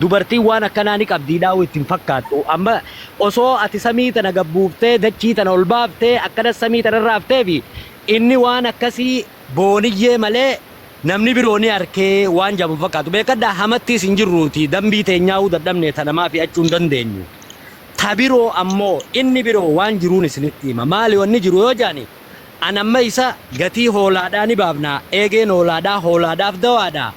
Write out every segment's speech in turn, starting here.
Dubartiin waan akkanaa ni qabdiidhaa'uu itti hin fakkaattu. Amma osoo ati samii tana gad buuftee dachii tana ol baaftee akkanas samii tana irra hafteefi inni waan akkasii booniyyee malee namni biroo ni arkee waan jedhamu hin fakkaatu. Beekadhaa hamattiis hin jirruuti dambii teenyaa'uu dadhabne ta namaa fe'achuu hin dandeenyu. Ta biroo ammoo inni biroo waan jiruun isinitti hima. Maali wanni jiru yoo jedhani an amma isa gatii hoolaadhaa ni baafna eegeen hoolaadhaa hoolaadhaaf dawaadha.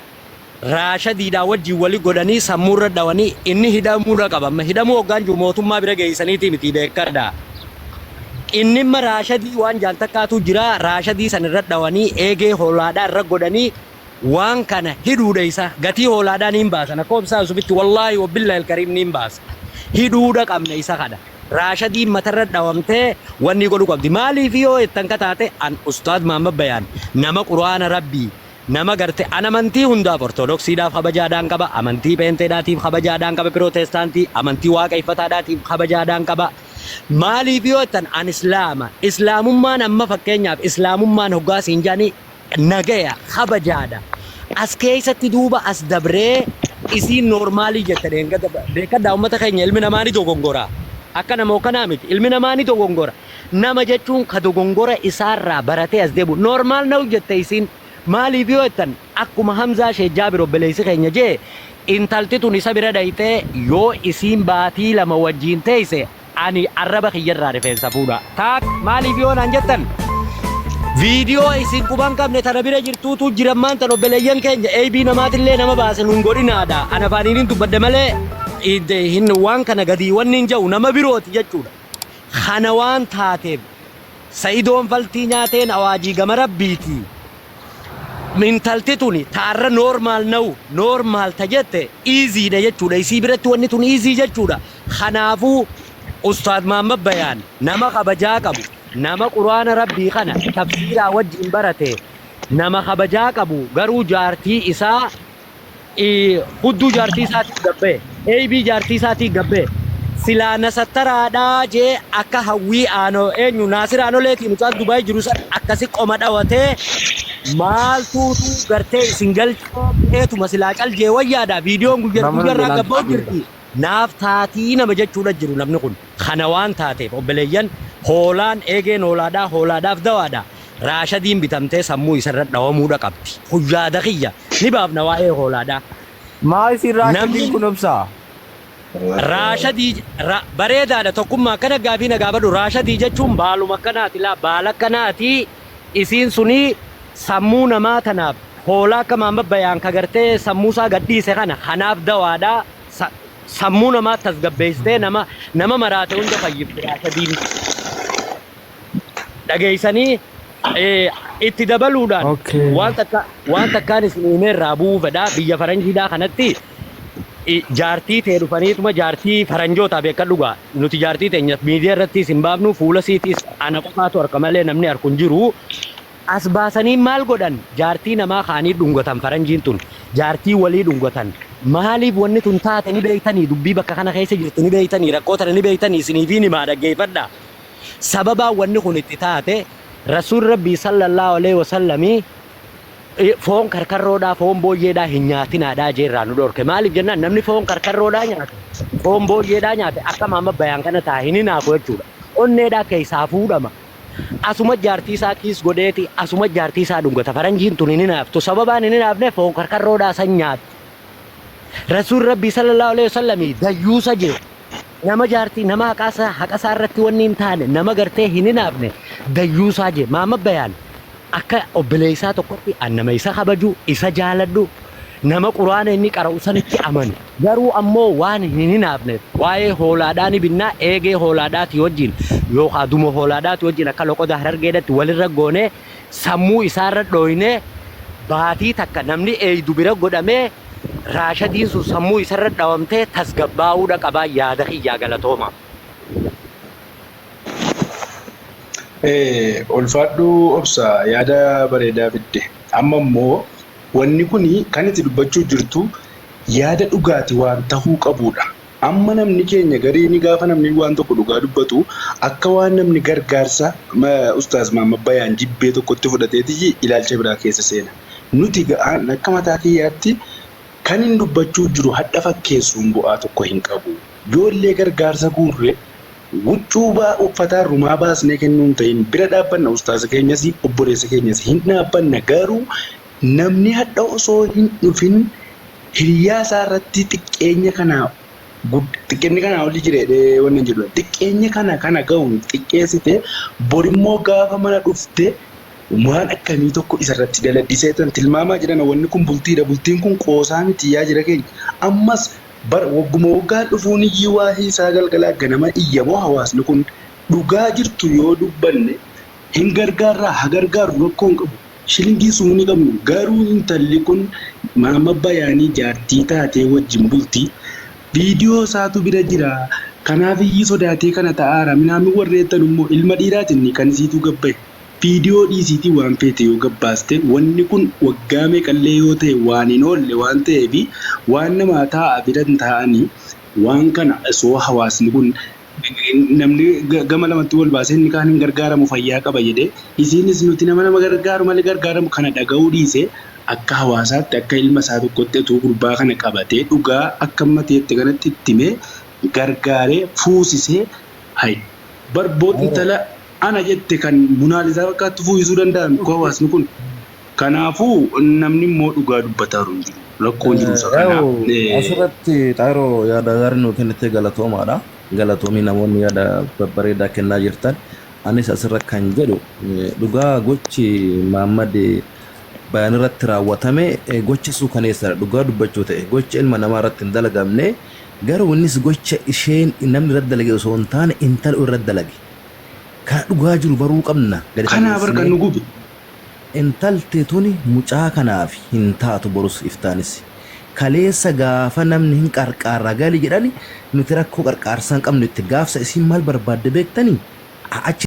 Raashadiidhaa wajjin wali godhanii sammuurra dhawanii inni hidhamuudha qaba. Amma hidhamuu hoggaan jiru mootummaa bira geessaniitii miti beekadha. Inni amma raashadii waan jaan takkaatu jira raashadii san irra dhawanii eegee hoolaadhaa irra godhanii waan kana hidhuudha isa gatii hoolaadhaa niin baasan akka obsaa Yusufitti wallaahi wabillahi alkariim niin baasa. Hidhuudha qabna isa kana. Raashadiin matarra dhawamtee wanni godhu qabdi. Maaliif yoo jettan ka taate an Ustaad Mahammad Bayaan nama Qur'aana Rabbii Nama garte an amantii hundaaf Ortodoksiidhaaf kabajaadhaan qaba, amantii Pheenxeedhaatiif kabajaadhaan qaba, Pirootestaantii, amantii Waaqeeffataadhaatiif kabajaadhaan qaba. Maaliif yoo jettan an Islaama. Islaamummaan amma fakkeenyaaf Islaamummaan hoggaa siin jedhani nagaya, kabajaadha. As keessatti duuba as dabree isiin noormaalii jette dheengadda beekadhaa ummata keenya ilmi namaa ni dogongora. Akka nama kanaa miti ilmi namaa ni dogongora. Nama jechuun ka dogongora isaarraa baratee as deebi'u. Normal now jette isiin. Maaliif yoo jettan akkuma Hamzaa Sheek Jaabir obboleessi keenya jee intalti tun isa bira dhayxee yoo isiin baatii 2 wajjiin teeyse ani arraba kiyyarraa rifeensa fuudha. Taak maaliif yoo naan jettan viidiyoo isin quba hin qabne tana bira jirtuutu jira ammaan tan obboleeyyan keenya eeybii namaatillee nama baase nun godhinaadha. Ana afaaniin dubbadhe malee hin waan kana gadii wanni hin ja'u nama birooti jechuudha. Kana waan taateef Sa'idoon faltii nyaateen awaajii gama Rabbiiti. Intalti tuni ta arra normal now normal ta jette easy dha jechuudha. Isii biratti wanni tun easy jechuudha. Kanaafuu Ustaad Mahammad Bayaan nama kabajaa qabu, nama Qur'aana Rabbii kana tafsiiraa wajjiin barate, nama kabajaa qabu garuu jaartii isaa Hudduu jaartii isaatii gad ba'e. Eeybii jaartii isaatii gad ba'e. Silaa na sattaraadhaa jee akka hawwii aanoo eenyu Naasir Aanoleetii mucaan Dubaay jiru san akkasi qoma dhawatee maaltuutu gartee isin galchee eetuma silaa cal jee wayyaadha viidiyoon guyya Namni guyyarraa jalaan gad ba'u jirti. Naaf taatii nama jechuudha jiru namni kun. Kana waan taateef obboleeyyan hoolaan eegeen hoolaadhaa hoolaadhaaf dawaadha. Raashadiin bitamtee sammuu isarra dhawamuudha qabdi. Kun yaada kiyya. Ni baafna waa'ee hoolaadhaa. Maa isin Namni raashadiin kun obsaa? Raashadii ra, bareedaadha tokkummaa akkana gaafii na gaafadhu raashadii jechuun baaluma akkanaati laa baala akkanaati isiin suni sammuu namaa tanaaf hoolaa akka Mahammad Bayaan ka gartee sammuu isaa gadhiise kana kanaaf dawaadha sa, sammuu namaa tasgabbeessitee nama nama maraate hunda fayyifti raashadiin. Dhageessanii itti dabaluudhaan Okay. waan takka waan takkaan isin himee irraa bu'uu fedha biyya faranjiidhaa kanatti jaartii tee dhufaniituma jaartii faranjootaa beekadhu dhugaa nuti jaartii teenya miidiyaa irratti isin baafnu fuula siitiis ana qofaatu harka malee namni harku hin jiru. As baasanii maal godhan jaartii namaa kaanii dhungatan faranjiin tun jaartii walii dhungatan maaliif wanni tun taate ni beektanii dubbii bakka kana keessa jirtu ni beektanii rakkoo tana ni beektanii isiniifiin himaa dhaggeeffadhaa. Sababaan wanni kun itti taate Rasuulli Rabbii sallallaahu aleyhi wasallami foon karkarroodhaa foon booyyeedhaa hin nyaatinaadhaa jee irraa nu dhorke. Maaliif jennaan namni foon karkarroodhaa nyaate foon booyyeedhaa nyaate akka Muhammad Bayaan kana ta'a hin hinaafu jechuudha. Onneedhaa keessaa fuudhama. Asuma jaartii isaa kiis godheeti asuma jaartii isaa dhungata. Faranjiin tun hin hinaaftu. Sababaan hin hinaafne foon karkarroodhaa san nyaatti. Rasuulli Rabbii sallallaahu aleyhi wasallami dayyuusa jee. Nama jaartii nama haqaa haqa isaa irratti wanni hin taane nama gartee hin hinaafne dayyuusaa jee Maamad Bayaan akka obboleessaa tokkotti an nama isa kabaju isa jaaladhu nama quraana inni qara'u sanitti amanu garuu ammoo waan hin hinaafneef waa'ee hoolaadhaa ni binnaa eegee hoolaadhaatii wajjin yookaa duma hoolaadhaatii wajjin akka loqoda harargeedhatti walirra goonee sammuu isaarra dhooynee baatii takka namni eeydu bira godhamee Raashadiin sun sammuu isarra dhawamtee tasgabbaa'uudha qabaa yaada kiyyaa galatoomaa. Ulfaadhu obsa yaada bareedaa fidde. Amma immoo wanni kun kan itti dubbachuu jirtu yaada dhugaati waan tahuu qabuudha. Amma namni keenya gariin gaafa namni waan tokko dhugaa dubbatu akka waan namni gargaarsa Ustaaz Mahammad Bayaan jibbee tokkotti fudhateeti ilaalcha biraa keessa seena. Nuti ga'aan akka mataa kiyyaatti Kan hin dubbachuu jiru hadha fakkeessuun bu'aa tokko hin qabu. Ijoollee gargaarsa guurre huccuu uffataa rumaa baasnee kennuu hin ta'in bira dhaabbanna, ustaaza keenyas obboleessa keenyas hin dhaabbanna, garuu namni hadha osoo hin dhufin hiriyaa isaa irratti xiqqeenya kanaa xiqqeenyi kanaa olii jira jedhee wanni hin jedhu, xiqqeenya kana kana ga'u xiqqeessite borimmoo gaafa mana dhufte waan akkamii tokko isarratti daladdisee tilmaamaa jiran. Wanni kun bultiidha, bultiin kun qoosaa miti yaa jira keenya. Ammas bar wagguma waggaan dhufuun iyyuu waa'ee isaa galgalaa ganama iyyamoo. Hawaasni kun dhugaa jirtu yoo dubbanne hin gargaarraa, haa gargaaru, rakkoo hin qabu. Shilingii sumuu qabnu, garuu intalli kun maama bayaanii jaartii taatee wajjin bultii, viidiyoo isaatu bira jira. Kanaaf iyyuu sodaatee kana ta'aara minaamin. Warreettan immoo ilma dhiiraatiin kan isiituu gabbaye viidiyoo dhiisiitii waan feete yoo gabbaaste, wanni kun waggaa meeqallee yoo ta'e waan hin oolle waan ta'eef, waan namaa taa'a bira hin taa'anii waan kana osoo hawaasni kun namni gama lamatti wal baasee, inni kaan hin gargaaramu fayyaa qaba jedhee, isiinis nuti nama nama gargaaru malee gargaaramu kana dhaga'uu dhiise, akka hawaasaatti akka ilma isaa tokkotti utuu gurbaa kana qabatee dhugaa akka mateetti kanatti itti himee gargaaree fuusisee hay barboot intala ana jette kan munaalisaa fakkaattu fuusisuu danda'an ko hawaasni kun. Kanaafuu namni immoo dhugaa dubbataa hin jiru. Rakkoon jiru isa kana. Asirratti xaayiroo yaada gaarii nuu kennitee galatoomaadha. Galatoomii, namoonni yaada babbareedaa kennaa jirtan. Anis asirra kan jedhu, dhugaa gochi Maammad Bayaan irratti raawwatame gocha suukaneessadha. Dhugaa dubbachuu ta'e gocha ilma namaa irratti hin dalagamne, garuu innis gocha isheen namni irratti dalage osoo hin taane intala irratti dalage. Kana dhugaa jiru baruu qabna. Gadi Kanaa bar kan fageessinee. Nu gube. Intalti tuni mucaa kanaaf hin taatu, borus iftaanis. Kaleessa gaafa namni hin qarqaarra gali jedhani, nuti rakkoo qarqaarsaa hin qabnu itti gaafsa isiin maal barbaadde beektanii? Achi